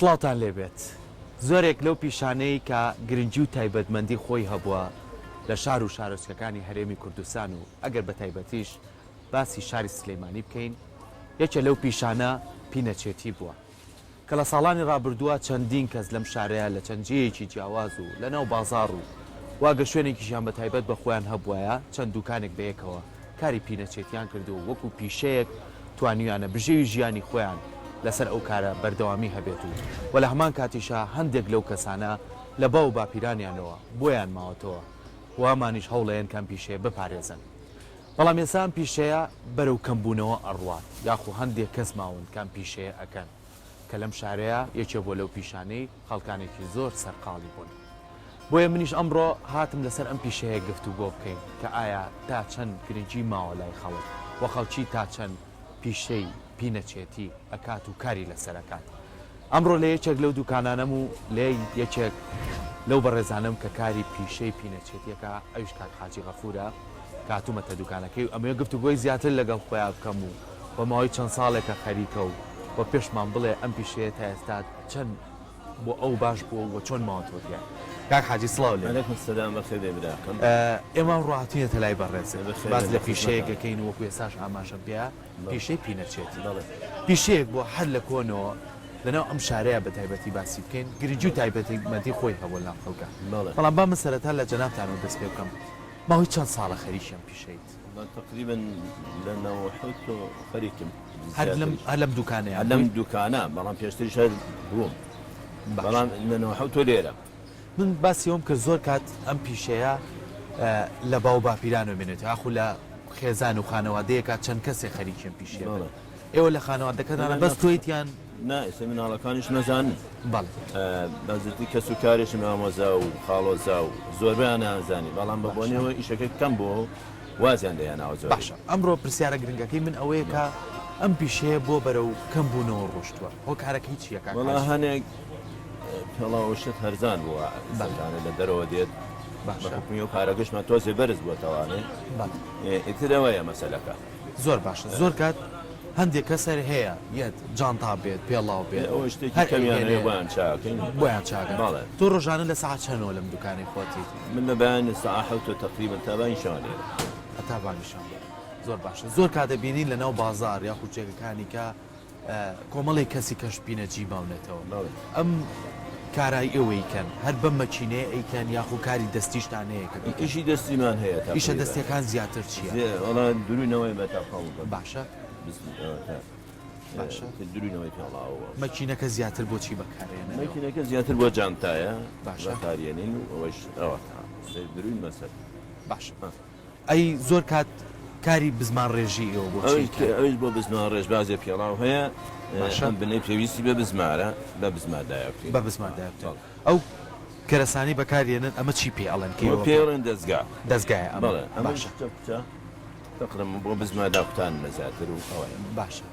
سڵاوتان لێبێت. زۆرێک لەو پیشانەی کە گرنگی و تایبەتمەندی خۆی هەبووە لە شار و شارۆچکەکانی هەرێمی کوردستان و ئەگەر بە تایبەتیش باسی شاری سلێمانی بکەین یەکێ لەو پیشانە پینەچێتی بووە کە لە ساڵانی ڕابردووە چەندین کەس لەم شارەیا لە چەند جێیەکی جیاواز و لە ناو بازاڕ و و ئەگەر شوێنێکیشیان بە تایبەت بە خۆیان هەبوایە چەند دوکانێک بە یەکەوە کاری پینەچێتیان کردووە و وەکو پیشەیەک توانیویانە بژێوی ژیانی خۆیان لەسەر ئەو کارە بەردەوامی هەبێت و و لە هەمان کاتیشا هەندێک لەو کەسانە لە باو و باپیرانیانەوە بۆیان ماوەتەوە و ئەمانیش هەوڵەیەن کە ئەم پیشەیە بپارێزن. بەڵام ئێستا ئەم پیشەیە بەرەو کەمبوونەوە ئەڕوات یاخو هەندێک کەس ماون کە ئەم پیشەیە ئەکەن کە لەم شارەیا یەکێ بووە لەو پیشانەی خەڵکانێکی زۆر سەرقاڵی بوون بۆیە منیش ئەمڕۆ هاتم لەسەر ئەم پیشەیە گفتوگۆ بکەین کە ئایا تا چەند گرنگی ماوە لای خەڵک و خەڵکی تا چەند پیشەی پینەچێتی ئەکات و کاری لەسەر ئەکات. ئەمڕۆ لە یەکێک لەو دوکانانەم و لای یەکێک لەو بەڕێزانەم کە کاری پیشەی پینەچێتی ئەکا ئەویش کاک حاجی غەفورە کە هاتوومەتە دوکانەکەی و ئەمەوێ گفتوگۆی زیاتر لەگەڵ خۆیا بکەم و بە ماوەی چەند ساڵێکە خەریکە و و پێشمان بڵێ ئەم پیشەیە تا ئێستا چەند بۆ ئەو باش بووە و چۆن ماوەتەوە تیا. کاک حاجی سڵاو لێ. علیکم سلام بەخێر بێی براکەم. ئێمە ئەمڕۆ هاتوینەتە لای بەڕێزت باس لە پیشەیەک ئەکەین و وەکو ئێستاش ئاماژەم پێیا پیشەی پینەچێتی پیشەیەک بووە هەر لە کۆنەوە لەناو ئەم شارەیا بە تایبەتی باسی بکەین گرنگی و تایبەتمەندی خۆی هەبووە لەناو خەڵکا بەڵام با من سەرەتا لە جەنابتانەوە دەست پێ بکەم ماوەی چەند ساڵە خەریکی ئەم پیشەیت؟ من تەقریبەن لە 97 خەریکم هەر لەم هەر لەم دوکانەیا هەر لەم دوکانە بەڵام پێشتریش هەر بووم بەڵام لە 97 لێرە. من باسی ئەوەم کرد زۆر کات ئەم پیشەیە لە باو باپیرانەوە مێنێتەوە یاخو لە خێزان و خانەوادەیەکا چەند کەسێک خەریکی ئەم پیشەیە بن ئێوە لە خانەوادەکەتانە بەس تۆیت یان؟ نا ئێستا مناڵەکانیش نەزانن. بەڵێ. بەزرتی کەس و کارێشم ئامۆزا و خاڵۆزا و زۆربەیان نازانی بەڵام بە بۆنەوە ئیشەکە کەم بووە و وازیان لێ هێناوە زۆرێک. باشە ئەمڕۆ پرسیارە گرنگەکەی من ئەوەیە کە ئەم پیشەیە بۆ بەرەو کەم بوونەوە ڕۆشتووە هۆکارەکەی چییە کاک وەڵا حاجی؟ هەنێک پێڵاو و شت هەرزان بووە بەڵێ. سەرانە لە دەرەوە دێت بە باشە. حوکمی ئەو پارەکەشمان تۆزێ بەرز بووەتەوانێ بەڵێ. ئیتر ئەوەیە مەسەلەکە. زۆر باشە زۆر کات هەندێک کەس هەر هەیە یەت جانتا بێت پێڵاو بێت ئەوە شتێکی هەر کەمیان ئەیهێنێ هەیە بۆیان چاکەین بۆیان چاکەن بەڵێ. تۆ ڕۆژانە لە سەعات چەنەوە لەم دوکانەی خۆتیت؟ من لە بەیانی سەعات حەوتەوە تەقریبەن تا بانگی شەوان لێرەم. هەتا بانگی شەوان زۆر باشە زۆر کات دەبینین لە ناو بازاڕ یاخود جێگەکانی کە کۆمەڵێک کەسی کەش پینەجی ماونەتەوە ئەم کارای ئێوە ئەیکەن هەر بەم مەکینەیە ئەیکەن یاخو کاری دەستیشتان هەیە کە بیکەن؟ ئیشی دەستیمان هەیە تەقریبەن. ئیشە دەستیەکان زیاتر چیە؟ وەڵا دروینەوەی بە تەقەڵ بە باشە باشە دروینەوەی پێڵاوە. مەکینەکە زیاتر بۆ چی بەکارێنن؟ مەکینەکە زیاتر بۆ جانتایە باشە بەکارێنین و ئەوەش ئەوە دروین مەسەر باشە ئەی زۆر کات کاری بزمان ڕێژی ئێوە بۆ چی کەن؟ ئەویش بۆ بزمان ڕێژ بازێ پێڵاو هەیە باشە ئەم بنەی پێویستی بە بزمارە بە بزمار دایەکرێت بە بزمار دایەکرێت ئەو کەرەسانەی بەکارێنن ئەمە چی پێ ئەڵێن کە ئێوە پێ ئەڵێن دەزگا دەزگایە ئەمە بەڵێ ئەمە باشە کچە کچە تەقریبەن بۆ بزمار داکوتانە زیاتر و ئەوەیە باشە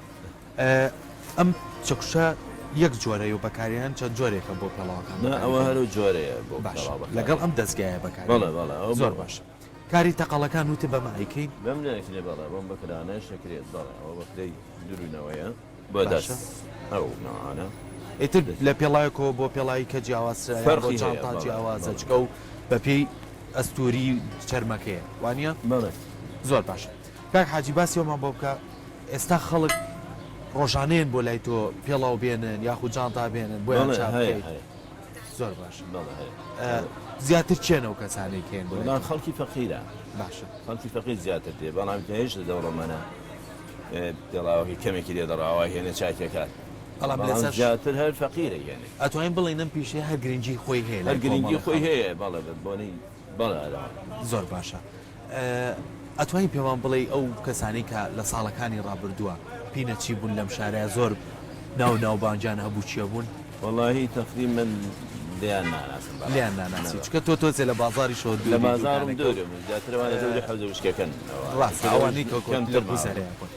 ئەم چەکوشە یەک جۆرەیە و بەکارێنن چەند جۆرێکە بۆ پێڵاوەکان نا ئەوە بەکارێنن هەر ئەو جۆرەیە بۆ باشە پێڵاو لەگەڵ بەکارێنن ئەم دەزگایە بەکارێنن بەڵێ بەڵێ ئەوە زۆر بۆ باشە کاری تەقەڵەکان وتت بەمە ئەیکەین؟ بەم ناکرێ بەڵێ بەم بەکرانەش ئەکرێت بەڵێ ئەوە بەکرەی دروینەوەیە بۆ باشە دەست ئەو نەوعانە ئیتر لە پێڵاوێکەوە بۆ پێڵاوی کە جیاوازترە یان بۆ فەرقی هەیە جانتا بەڵێ جیاوازە بەڵێ چکە و بەپێی ئەستووری چەرمەکەیە وانیە؟ بەڵێ. زۆر باشە کاک حاجی باسی ئەومان بۆ بکە ئێستا خەڵک ڕۆژانەیەن بۆ لای تۆ پێڵاو بێنن یاخود جانتا بێنن بۆیان بەڵێ چاپ هەیە بکەیت هەیە. زۆر باشە بەڵێ هەیە. زیاتر کێن ئەو کەسانەی کە هێن بۆ لای وەڵا تۆ؟ خەڵکی فەقیرە. باشە. خەڵکی فەقیر زیاتر دێ بەڵام کە هێشتا دەوڵەمەنە پێڵاوەکەی کەمێکی لێ دەڕا ئەوا هێنێ چاکی ئەکات. بەڵام بەڵام لەسەر زیاتر هەر فەقیرە هێنێ. ئەتوانین بڵێین ئەم پیشەیە هەر گرنگی خۆی هەیە هەر لای گرنگی کۆمەڵی خۆی خەڵک. هەیە بەڵێ بە بۆنەی بەڵێ ئەرا. زۆر باشە. ئەتوانی پێمان بڵێی ئەو کەسانەی کە لە ساڵەکانی ڕابردووە پینەچی بوون لەم شارەیا زۆر ناو ناوبانگیان هەبوو کێ بوون؟ وەڵاهی تەقریبەن. لێیان ناناسم بەڕاستی. لێیان ناناسی چونکە تۆ تۆزێ لە بازاڕیشەوە لە دووری بازاڕم دوکانەکە و دوورم زیاتر ئەوانە دەوری حەوزە وشکەکەن ئەوانە ڕاستە تر ئەویش ئەوانەی کە کۆ لە کەمتر ماون. گوزەرەیان کۆن.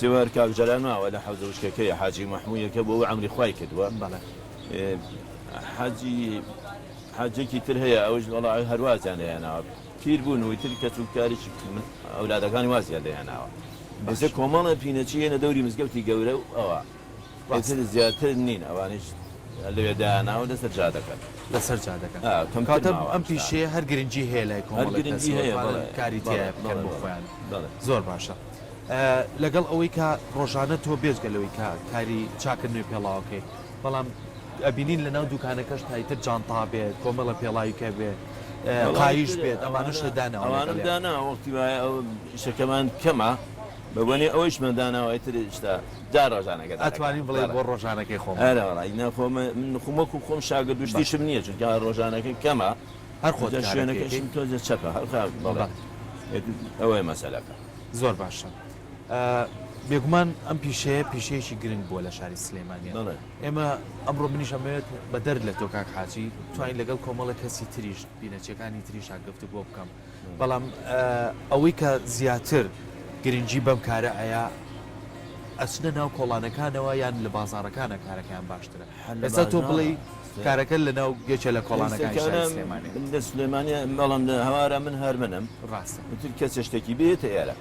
سوار کاک جەلال ماوە لە حەوزە وشکەکەیە حاجی مەحموویەکە بوو ئەو عەمری خوای کردووە. بەڵێ. حاجی حاجێکی تر هەیە ئەویش وەڵا هەر وازیان لێ هێناوە پیر بوون و ئیتر کەس و کاریش ئەولادەکانی وازیان لێ هێناوە. ئێستا باش. کۆمەڵێ پینەچی هێنە دەوری مزگەوتی گەورە و ئەوە. ڕاستە. ئیتر زیاتر نین ئەوانیش لەوێ دایانناوە لەسەر جادەکەن. لەسەر جادەکەن. ئا کەمتر کەواتە ماوە ئەم ئەم شتانە. پیشەیە هەر گرنگی هەیە لای هەر کۆمەڵێک کەس گرنگی و هەیە ئەتوانن بەڵێ کاری بەڵێ تیایا بکەن بەڵێ بۆ بەڵێ خۆیان. بەڵێ. زۆر باشە. لەگەڵ ئەوەی کە ڕۆژانە تۆ بێجگە لەوەی کە کاری چاکە نوێ پێڵاوەکەی بەڵام ئەبینین لەناو دوکانەکەشتا ئیتر جانتا بێت کۆمەڵە پێڵاوی کە بێت وەڵا قایش ئیتر بێت ئەوانە ئەمانەشت داناوە ئەوانەم لەگەڵیا. داناوە وەختی وایە ئەو ئیشەکەمان کەمە بە بۆنەی ئەوەیشمان داناوە ئیتر ئیشتا جا ڕۆژانەکە دادەکەم. ئەتوانین بڵێین بەڵێ. بۆ ڕۆژانەکەی خۆمان. ئەرێ وەڵا ئینا خۆ من خۆم وەکوو خۆم شاگرد و بەڵێ. شتیشم نییە چونکە ڕۆژانەکە کەمە هەر خۆت جا کارەکەی شوێنەکەشم ئەکەی. تۆزێ چەپە هەر خا بەڵێ بەڵێ. ئیتر ئەوەیە مەسەلەکە. زۆر باشە. بێگومان ئەم پیشەیە پیشەیەکی گرنگ بووە لە شاری سلێمانیا. بەڵێ. ئێمە ئەمڕۆ منیش ئەمەوێت بەدەر لە تۆ کاک حاجی توانین لەگەڵ کۆمەڵێک کەسی تریش بینەچیەکانی تریشا گفتوگۆ بکەم. بەڵام ئەوەی کە زیاتر گرنگی بەم کارە ئەیا ئەچنە ناو کۆڵانەکانەوە یان لە بازاڕەکانە کارەکەیان باشترە؟ هەر لە ئێستا تۆ بازاڕە. بڵێی کارەکە لە ناو یەکێ لە کۆڵانەکانی شاری سلێمانیە. لە سلێمانیە بەڵام لە هەوارا من هەر منم. ڕاستە. ئیتر کەسێ شتێکی بێتە ئێرە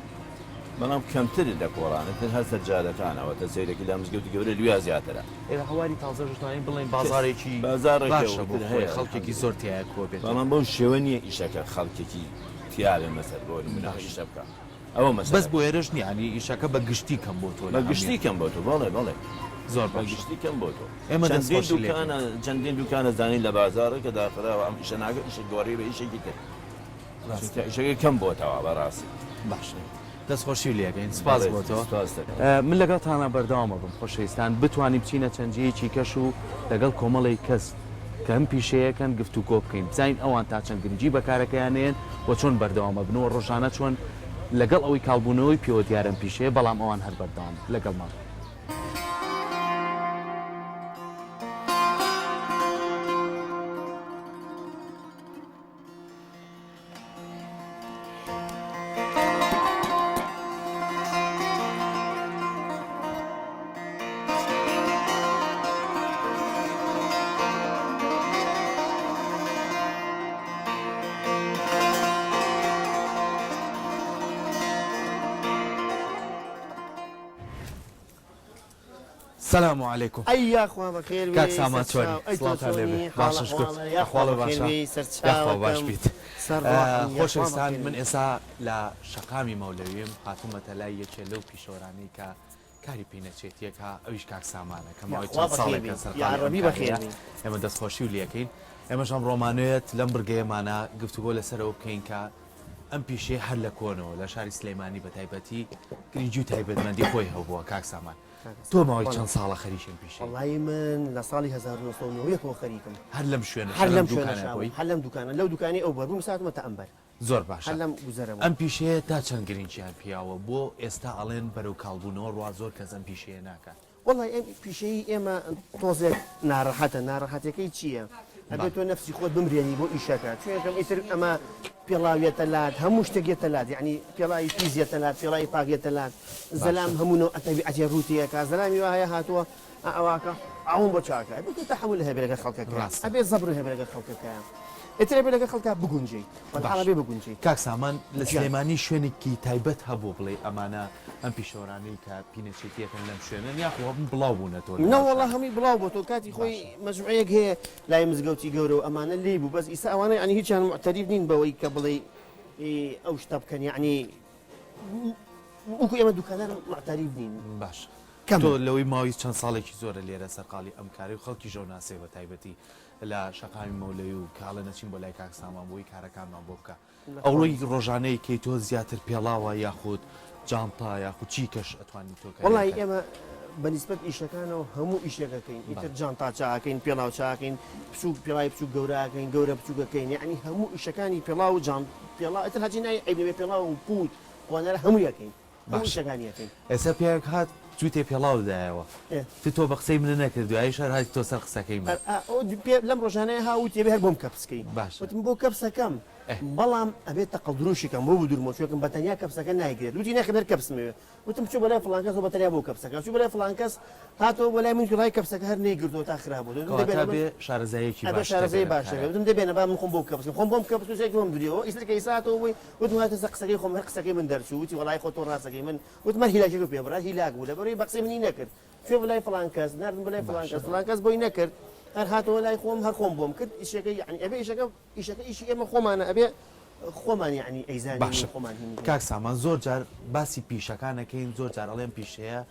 بەڵام کەمتر لە کۆڵان ئیتر هەر سەر جادەکانەوە تە سەیرەکی لا مزگەوتی گەورە لویا زیاترە. ئێ هەواری تازەش دەتوانین بڵێین بازاڕێکی بازاڕێکە باشە بۆ ئیتر خۆی هەیە خەڵکێکی زۆر تیایا کۆ بێتەوە. بەڵام بەو شێوە نییە ئیشەکە خەڵکێکی تیابێ مەسەل بۆ نمونە باشە. ئیشە بکا ئەوە بەس مەسەلەکە. بۆ ئێرەش نییە یانی ئیشەکە بە گشتی کەم بۆتەوە لە بە گشتی هەموو. کەم بۆتەوە بەڵێ بەڵێ. زۆر بە باشە. گشتی کەم بۆتەوە. ئێمە چەندین دەستخۆشی لێ دوکانە ئەکەین. چەندین دوکانە زانی لە بازاڕە کە داخراوە ئەم ئیشە ناکا ئیشە گۆڕی بە ئیشێکی تر. ڕاستە. چونکە ئیشەکە کەم بۆتەوە بەڕاستی. باشە دەستخۆشی لێکەین سپاس بەڵێ بۆ تۆ. سپاس دەکەم. من لەگەڵتانا بەردەوام ئەبم خۆشەویستان بتوانین بچینە چەند جێیەکی کەش و لەگەڵ کۆمەڵێک کەس کە ئەم پیشەیەکەن گفتوگۆ بکەین بزانین ئەوان تا چەند گرنگی بە کارەکەیان ئەیەن و چۆن بەردەوام ئەبن و ڕۆژانە چۆن لەگەڵ ئەوەی کاڵبوونەوەی پێوە دیارە ئەم پیشەیە بەڵام ئەوان هەر بەردەوام لەگەڵمان بن. سلام علیکم ئەی یاخوا بەخێر کاک بێی سامان چۆنی سەرچاو ئەی تۆ سڵاوتان لێ بێ چۆنی حاڵ باشە شکر ئەحواڵە یاخوا یاخوا لە بەخێر باشە بێی یاخوا باش سەرچاوەکەم بیت سەر ڕۆحم یاخوا خۆشەویستان بەخێر من بێی. ئێستا لە شەقامی مەولەویم هاتوومەتە لای یەکێ لەو پیشەوەرانەی کە کاری پینەچێتیەکە ئەویش کاک سامانە کە ماوەی یاخوا چەند بەخێر ساڵێکە بێی سەرقاڵی ئەم یاڕەبی بەخێر کارەیە بێی. ئێمە دەستخۆشی و لێکەین ئێمەش ئەمڕۆمانەوێت لەم بڕگەیەمانە گفتوگۆ لەسەرەوە بکەین کە ئەم پیشەیە هەر لە کۆنەوە لە شاری سلێمانی بە تایبەتی گرنگی و تایبەتمەندی خۆی هەبووە کاک سامان تۆ ماوەی چەند ساڵە خەریکی ئەم پیشەیەی؟ وەڵایی من لە ساڵی 1991 ەوە خەریکم. هەر لەم شوێنەش هەر هەر لەم لەم دوکانە شوێنەشا بووی؟ بووم، هەر لەم دوکانە، لەو دوکانەی ئەو بەر بووم، ئێستا هاتوومەتە ئەم بەر. زۆر باشە. هەر لەم گوزەرە بووم. ئەم پیشەیە تا چەند گرنگیان پیاوە؟ بۆ ئێستا ئەڵێن بەرەو کاڵبوونەوە ڕوا زۆر کەس ئەم پیشەیە ناکات؟ وەڵای ئەم پیشەیی ئێمە تۆزێک ناڕەحەتە، ناڕەحەتیەکەی چییە؟ ئەبێ تۆ نەفسی خۆت بمرێنی بۆ ئیشەکە، چونکە ئیتر ئەمە پێڵاو یەتە لات، هەموو شتێک یەتە لات، یەعنی پێڵاوی پیس یەتە لات، پێڵاوی پاک یەتە لات، زەلام هەموو نەوع تەبیعەتێ ڕوو تێ ئەکا، زەلامی وا هەیە هاتووە ئا ئەواکە ئەوم بۆ چاکە، ئەبێ تۆ تەحەمول هەبێ لەگەڵ خەڵکەکە، ئەبێ زەبر هەبێ لەگەڵ خەڵکەکە، ئیتر ئەبێ لەگەڵ خەڵکا بگونجێیت، بەڵام ئەبێ بگونجێیت. کاک سامان لە سلێمانی شوێنێکی تایبەت هەبوو بڵێی ئەمانە ئەم پیشەوەرانەی کە پینەچێتیەکەن لەم شوێنەن یاخۆ هەموو بڵاو بوونەتەوە لە ناو نەوەڵا شار؟ هەمووی بڵاو بۆتەوە کاتی خۆی باشە. مەجموعەیەک هەیە لای مزگەوتی گەورە و ئەمانە لێی بوو بەس ئیستا ئەوانە یەعنی هیچیان موعتەریف نین بەوەی کە بڵێی ئەو شتە بکەن یەعنی وەکو ئێمە دوکاندار موعتەریف نین باشە کەمن. تۆ لەوەی ماوەی چەند ساڵێکی زۆرە لێرە سەرقاڵی ئەم کارەی و خەڵکیش ئەو ناسێ بە تایبەتی لە شەقامی مەولەوی و کاڵێ نەچین بۆ لای کاک سامان بۆی کارەکانمان بۆ بکا ئەوڕۆی ڕۆژانەی کەی تۆ زیاتر پێڵاوە یاخود جانتا یاخود چی کەش ئەتوانی تۆ کاری وەڵایی بکەی؟ ئێمە بە نیسبەت ئیشەکانەوە هەموو ئیشێک ئەکەین ئیتر جانتا چاکەین پێڵاو چاکەین بچووک پێڵاوی بچووک گەورە ئەکەین گەورە بچووک ئەکەین یەعنی هەموو ئیشەکانی پێڵاو و جان پێڵاو ئیتر هەرچی ناوی عەیب نەبێ پێڵاو و پووت قۆنەرە هەمووی ئەکەین هەموو باشە ئیشەکانی ئەکەین. ئێستا پیاوێک هات. جووتێ پێڵاو دایەوە. تۆ تۆ بە قسەی منت نەکرد دواییش هەر هاتی تۆ سەر قسەکەی من. ئەو پێ لەم ڕۆژانەیە ها وتی ئەبێ هەر بۆم کەپس کەی. باشە. وتم بۆ کەپسەکەم بەڵام ئەبێ تەقەڵ دروشی کەم بۆ بدورمەوە چونکە بە تەنیا کەپسەکە نایگرێت. وتی نەخێر هەر کەپسم ئەوێ. وتم بچۆ بەلای فڵان کەس بە تەنیا بۆ کەپسەکە. چوو بەلای فڵان کەس هاتەوە بۆ لای من وتی وەڵای کەپسەکە هەر نەیگرتەوە تا خراپ بوو. وتم دەبێ کەواتە بێ شارەزاییەکی ئەبێ باشت هەبێ شارەزایی لەم باشت کارە. هەبێ. وتم دەبێ نە با من خۆم بۆ کەپس کەم. خۆم بۆم کەپس و سێک بۆم دریەوە. ئیتر کە ئیسا هاتەوە بۆی وتم هاتە سەر قسەکەی خۆم هەر قسەکەی من دەرچوو. وتی وەڵای خۆ تۆ ڕاست ئەکەی من وتم هەر هیلاکیەکەو پێ بڕا هیلاک بوو لەبەرئەوەی بە قسەی منی نەکرد چوە بۆ لای فڵان کەس ناردم بۆ لای فڵان باشە کەس فڵان کەس بۆی نەکرد هەر هاتەوە لای خۆم هەر خۆم بۆم کرد ئیشەکە یەعنی ئەبێ ئیشەکە ئیشەکە ئیشی ئێمە خۆمانە ئەبێ خۆمان یەعنی ئەیزانین و باشە خۆمان هینی کەین. کاک سامان زۆر جار باسی پیشەکان ئەکەین زۆر جار ئەڵێن پیشەیە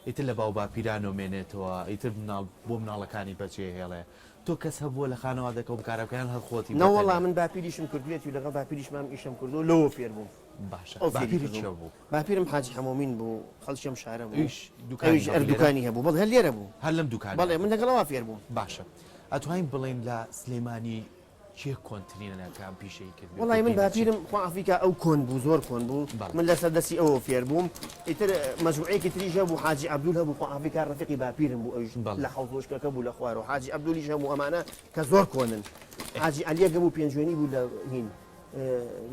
ئیتر لە باوباپیرانەوە مێنێتەوە ئیتر مناڵ بۆ مناڵەکانی بەجێ هێڵێ تۆ کەس هەبووە لە خانەوادەکە ئەم کارە بکا یان هەر خۆتی بە نەوەڵا تەنیا؟ من باپیریشم کردویەتی و لەگەڵ باپیریشمام ئیشم کردوە لەوە فێر بووم. باشە ئەو فێری باپیرت کردووم. کێ بوو؟ باپیرم حاجی حەمۆمین بوو، خەڵکی ئەم شارە بوو. ئەویش دوکانی ئەویش هەبوو ئەر لێرە؟ دوکانی هەبوو، بەڵێ هەر لێرە بوو. هەر لەم دوکانە بەڵێ من هەبوو. لەگەڵ ئەوا فێر بووم. باشە ئەتوانین بڵێین لە سلێمانی کێ کۆنترینە کە ئەم پیشەی کردبێ و وەڵایی من پێی نەچێ؟ باپیرم خوا عەفوی کا ئەو کۆن بوو، زۆر کۆن بوو. بەڵێ. من لەسەر دەستی ئەوەوە فێر بووم. ئیتر مەجموعەیەکی تریش هەبوو، حاجی عەبدول هەبوو خوا عەفوی کا ڕەفیقی باپیرم بوو ئەویش بەڵێ. لە حەوزۆشکەکە بوو لە خوارەوە. حاجی عەبدولیش هەبوو ئەمانە کە زۆر کۆنن. حاجی عەلیەک هەبوو پێنجوێنی بوو لە هین.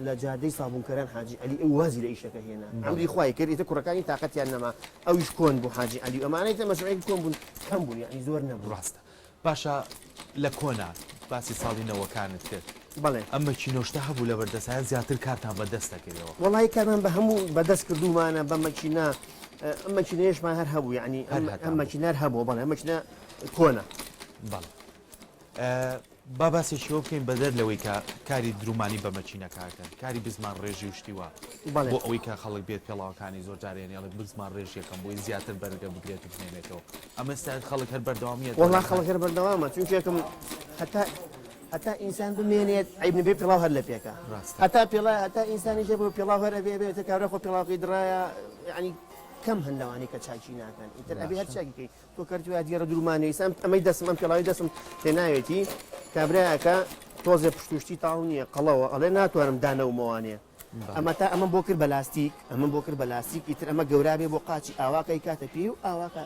لە جادەی سابونکەران حاجی عەلی ئەو وازی لە ئیشەکە هێنا عەمری خوای کرد ئیتر کوڕەکانی تاقەتیان نەما ئەویش کۆن بوو حاجی عەلی و ئەمانە ئیتر مەجموعەیەکی کۆن بوون کەم بوون یعنی زۆر نەبوون. ڕاستە باشە لە کۆنا باسی ساڵی نەوەکانت کرد بەڵێ. ئەم مەکینە و شتە هەبوو لەبەر دەست یان زیاتر کارتان بە دەست دەکردەوە؟ وەڵایی کارمان بە هەموو بە دەست کردوومانە بە مەکینە ئەم مەکینەیەشمان هەر هەبوو یعنی هەر ئەم هەتان ئەم بوو. مەکینە هەر هەبوو بەڵێ ئەم مەکینە کۆنە. بەڵێ با باسێکی ئەوە بکەین بەدەر لەوەی کە کاری درومانی بە مەکینەکە ئەکەن کاری بزمان ڕێژی و شتی وا بەڵێ. بۆ ئەوەی کە خەڵک بێت پێڵاوەکانی زۆر جار یانی ئەڵێ بزمان ڕێژیەکەم بۆی زیاتر بەرگە بگرێت و بمێنێتەوە ئەمە ئێستا خەڵک هەر بەردەوامیە وەڵا خەڵک هەر بەردەوامە چونکە یەکەم هەتا هەتا ئینسان بمێنێت عەیب نەبێ پێڵاو هەر لە پێکە ڕاستە. هەتا پێڵا هەتا ئینسانیش هەبێ پێڵاو هەر ئەبێ ئەبێ کابرا خۆ پێڵاوەکەی دڕایە یانی کەم هەن لەوانەی کە چاکی ناکەن ئیتر ئەبێ هەر باشە. چاکی کەی تۆ کەرت وایە دیارە درومانە ئیسا ئەمەی دەسم ئەم پێڵاوی دەسم هێناوێتی کابرایەکە تۆزێ پشتوشتی تاو نییە قەڵەوە ئەڵێ ناتوانم دانەومەوانێ ئەمە تا ئەمە بۆ کرد بە لاستیک ئەمە بۆ کرد بە لاستیک ئیتر ئەمە گەورا بێ بۆ قاچی ئاواکەی کاتە پێی و ئاواکە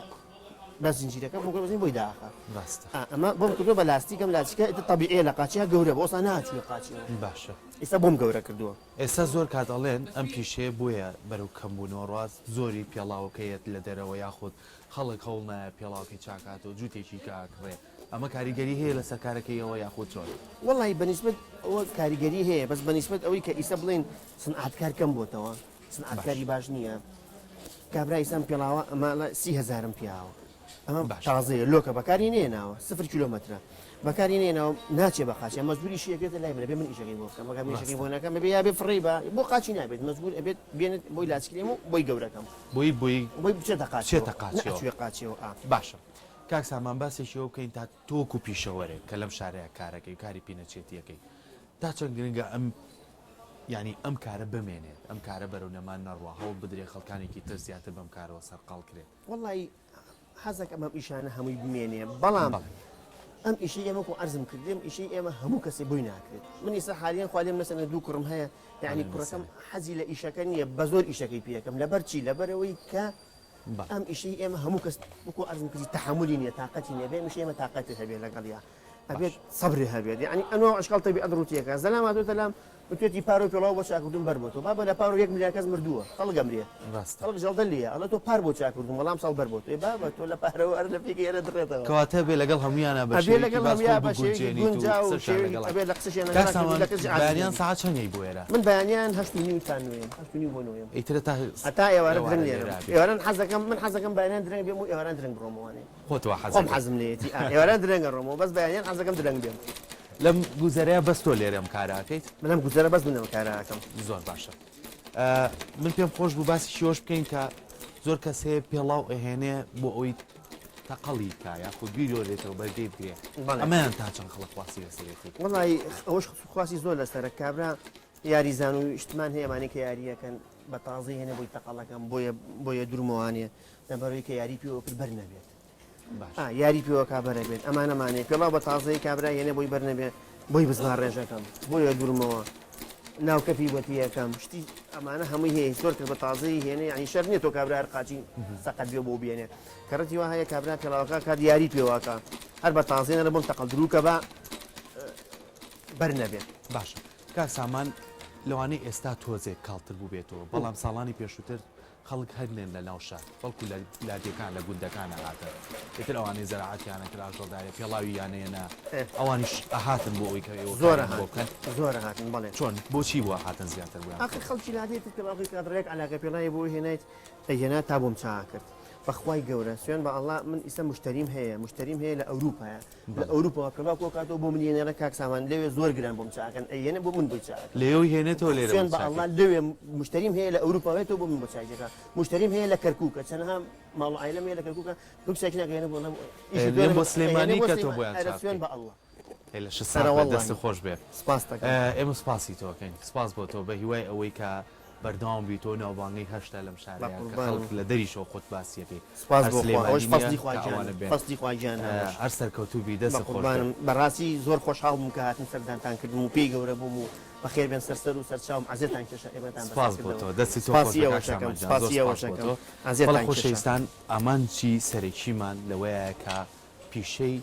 بە زنجیرەکە بۆ گەورە بۆی داخە ڕاستە ئەمە بۆم کردووە بە لاستیک ئەم لاستیکە ئیتر تەبیعیە لە قاچیا گەورە بۆ ئەوسا ناچووە قاچیەوە باشە ئیستا بۆم گەورە کردووە. ئێستا زۆر کات ئەڵێن ئەم پیشەیە بۆیە بەرەو کەمبوونەوە ڕاست زۆری پێڵاوەکەیەت لە دەرەوە یاخود خەڵک هەوڵ نایە پێڵاوەکەی چاکاتەوە جووتێکی کە ئەکڕێ ئەمە کاریگەری هەیە لەسەر کارەکەیەوە یاخود چۆن؟ وەڵی بە نیسبەت ئەوە کاریگەری هەیە بەس بە نیسبەت ئەوەی کە ئیسە بڵێین سنعاتکار کەم بۆتەوە سنعاتکاری باش نییە کابرا ئیسان پێڵاوە ئەمە سی هەزارم پیاوە ئەمە تازەیە لۆکە بەکاری نێناوە سفر کیلۆمەترە بەکاری نێناوە ناچێ بە قاچی مەجبوری ئیشەکەێتە لای من بێ من ئیشەکەی بۆ بکەم مەگەر ئیشەکەی بۆ نەکەم بێ یا بێ فڕێی بە بۆ قاچی نابێت مەجبور ئەبێت بێنێت بۆی لاچکرێم و بۆی گەورەکەم بۆی بۆی بۆی بچێتە قاچیەوە بچێتە قاچیەوە نەچوێ قاچیەوە ئا باشە کاک سامان باسێکی ئەوە بکەین تا تۆ وەکو پیشەوەرێک کە لەم شارەیە کارەکەی و کاری پینەچێتیەکەی تا چەند گرنگە ئەم یعنی ئەم کارە بمێنێت ئەم کارە بەرەو نەمان نەڕوا هەوڵ بدرێ خەڵکانێکی تر زیاتر بەم کارەوە سەرقاڵ کرێت. وەڵی حەزەکەم ئەم ئیشانە هەمووی بمێنێ بەڵام ئەم ئیشەی ئێمە وەکو عەرزم کرد ئەم ئیشەی ئێمە هەموو کەسێ بۆی ناکرێت من ئیستا حالیان خوا لێم نەسەنێ دوو کوڕم هەیە یعنی کوڕەکەم حەزی لە ئیشەکە نییە بە زۆر ئیشەکەی پێەکەم لەبەر چی لەبەرەوەی کە ئەم ئیشەی ئێمە هەموو کەس وەکو عەرزم کردی تەحەمولی نییە تاقەتی نییە بێ ئیشەی ئێمە تاقەتی هەبێ لەگەڵیا ئەبێت سەبری هەبێت یعنی ئەنوا ئەشکال تەبیعەت ڕووتیەکە زەلام هاتۆتە لام وتوێتی پارو پێڵاو بۆ چاکردوم بەر بۆ تۆ بابە لە پارو یەک ملیار کەس مردووە خەڵک ئەمرێ ڕاستە. خەڵک جەڵدە لێیە ئەڵێ تۆ پار بۆ چاکردوم وەڵام ساڵ بەر بۆ تۆ ئێ بابە تۆ لە پارەوە ئەر لە پێکەی ئەرە دڕێتەوە. کەواتە ئەبێ لەگەڵ هەموویانا بە ئەبێ شێوەیەکی لەگەڵ باش هەموویا خۆت بە شێوەیەکی بگونجێنیت و گونجاو و قسەشیان شێوەیەکی لەگەڵا ئەبێ لە قسەشیان کاک لەگەڵا کردی سامان لە کەسی عاجز بەیانیان نەبی. سەعات چەند یەی بۆ ئێرە؟ من بەیانیان 8:30 تا نۆیەم 8:30 بۆ نۆیەم. ئیتر هەتا هەتا ئێوارە ئێوارە درەنگ لێرە لێرەم ئەبی. ئێواران حەزەکەم من حەزەکەم بەیانیان درەنگ بێم و ئێواران درەنگ بڕۆمەوانێ. خۆت وا حەز خۆم ئەکەی. حەزم لێیەتی ئا ئێواران درەنگ ئەڕۆمەوە بەس بەیانیان حەزەکەم درەنگ بێم. لەم گوزەرەیە بەس تۆ لێرە ئەم کارە ئەکەیت؟ من لەم گوزەرە بەس من ئەم کارە ئەکەم. زۆر باشە من پێم خۆش بوو باسی شێوەش بکەین کە زۆر کەس هەیە پێڵاو ئەهێنێ بۆ ئەوەی تەقەڵی کا یاخود بیرۆرێتەوە بەرگەی بگرێ ئەمەیان تا چەند خەڵک خواسی لەسەرێتی؟ وەڵی ئەوەش خواسی زۆر لەسەرە کابرا یاریزان و شتمان هەیە ئەمانەی کە یاریەکەن بە تازەی هێنە بۆی تەقەڵەکەم بۆیە بۆیە درومەوانێ لەبەرەوەی کە یاری پێوە کرد بەر نەبێت. ئا یاری پێوە کا بەرە بێت ئەمانەمانێ پێڵاو بە تازەی کابرا هێنێ بۆی بەر نەبێ بۆی بزما ڕێژەکەم بۆیە دوورمەوە ناوکەپی بۆ تیەکەم شتی. ئەمانە هەمووی هەیە زۆر کەس بە تازەی هێنێ یعنی شەرت نییە تۆ کابرا هەر قاچی سەقەت بێ بۆ بێنێ کەڕەتی وا هەیە کابرا پێڵاوەکە کات یاری پێواکە هەر بە تازەی نەرە بۆم تەقەڵ دروکە بە بەر نەبێ. باشە کاک سامان لەوانەیە ئێستا تۆزێک کاڵتر بووبێتەوە بەڵام ساڵانی پێشووتر خەڵک هەر نێن لە ناو شار بەڵکو لە لادێکان لە گوندەکان ئەهاتن ئیتر ئەوانەی زەراعەتیان ئەکرد ئاژەڵدارێ پێڵاوی یان ئەیەنا ئەوانیش ئەهاتن بۆ ئەوەی کە ئێوە زۆر کاریان بۆ بکەن ئەهاتن زۆر ئەهاتن بەڵێ. چۆن بۆچی بوو ئەهاتن زیاتر بۆیان ئاخر بکەن؟ خەڵکی لادێ تر پێڵاوەکەی کات ڕێک عەلاگە پێڵاوی بۆ هێنایت ئەیهێنا تا بۆم چاک کرد بەخوای گەورە سوێن بە ئەڵا من ئیستا مشتەریم هەیە مشتەریم هەیە لە ئەوروپایە لە ئەوروپاوە پێڵاو کۆکاتەوە بۆ من یەنێرە کاک سامان لەوێ زۆر گران بۆم چاکەن ئەیەنە بۆ من بۆی چاکەن لەوێ هێنێتەوە لێرە سوێن بە ئەڵڵا لەوێ مشتەریم هەیە لە ئەوروپا هێتەوە بۆ من بۆ چاکەکە مشتەریم هەیە لە کەرکووکە چەنەها ماڵ و عایلەم هەیە لە کەرکووکە دوو چاکی ناگەیەنە بۆ ئیشی بۆ سلێمانی کە تۆ بۆیان چاک سوێن بە ئەڵڵا لە شت سەرەوە دەست خۆش بێ سپاس دەکەم ئێمە سپاسی تۆ کەین سپاس بۆ تۆ بە هیوای ئەوەی کە بەردەوام بیت و ناوبانگی هەشتا لەم شارەیە کە خەڵک لە دەریشەوە خۆت باسیەکەی. سپاس هەر بۆ خوا ئەوەش سلێمانی فەزڵی نیە خوا کە گیانە ئەوانە بێن. فەزڵی خوا گیانە ئەوەش. هەر سەرکەوتوو بی دەستت خۆش بێت. بەقوربانم بەڕاستی زۆر خۆشحاڵ بووم کە هاتم سەردانتان کردم و پێی گەورە بووم و بەخێر بێن سەر سەر و سەر چاوم عەزێتان کێشا ئێمەتان بەسەر سپاس بۆ کردەوە تۆ دەستی تۆ خۆش سپاسی بێ کاک ئێوەش ئەکەم سامان گیان زۆر سپاسی سپاس ئێوەش بۆ ئەکەم تۆ بەڵێ عەزێتان کێشا. خۆشەویستان ئامانجی سەرەکیمان لەوەیە کە پیشەی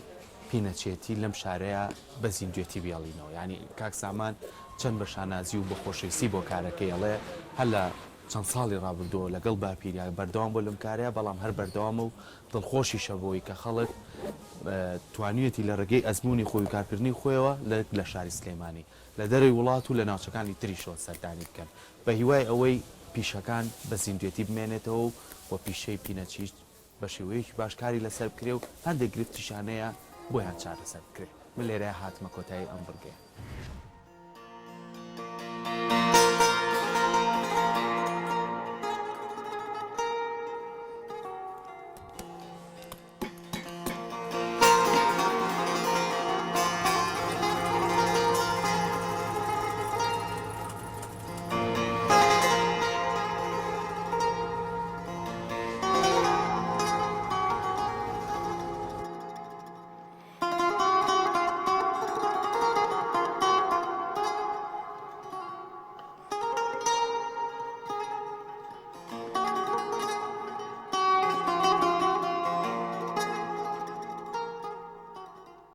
پینەچێتی لەم شارەیا بە زیندوێتی بێڵینەوە یانی کاک سامان چەند بە شانازی و بە خۆشەویستی بۆ کارەکەی ئەڵێ هەر لە چەند ساڵی ڕابردووە لەگەڵ باپیریا بەردەوام بووە لەم کارەیا بەڵام هەر بەردەوامە و دڵخۆشیشە بەوەی کە خەڵک توانیویەتی لە ڕێگەی ئەزموونی خۆی و کارکردنی خۆیەوە لە لە شاری سلێمانی لە دەرەوەی وڵات و لە ناوچەکانی تریشەوە سەردانی بکەن بە هیوای ئەوەی پیشەکان بە زیندوێتی بمێنێتەوە و و پیشەی پینەچیش بە شێوەیەکی باش کاری لەسەر بکرێ و هەندێک گرفتیشیان هەیە بۆیان چارەسەر بکرێ. من لێرەیا هاتمە کۆتایی ئەم بڕگەیە.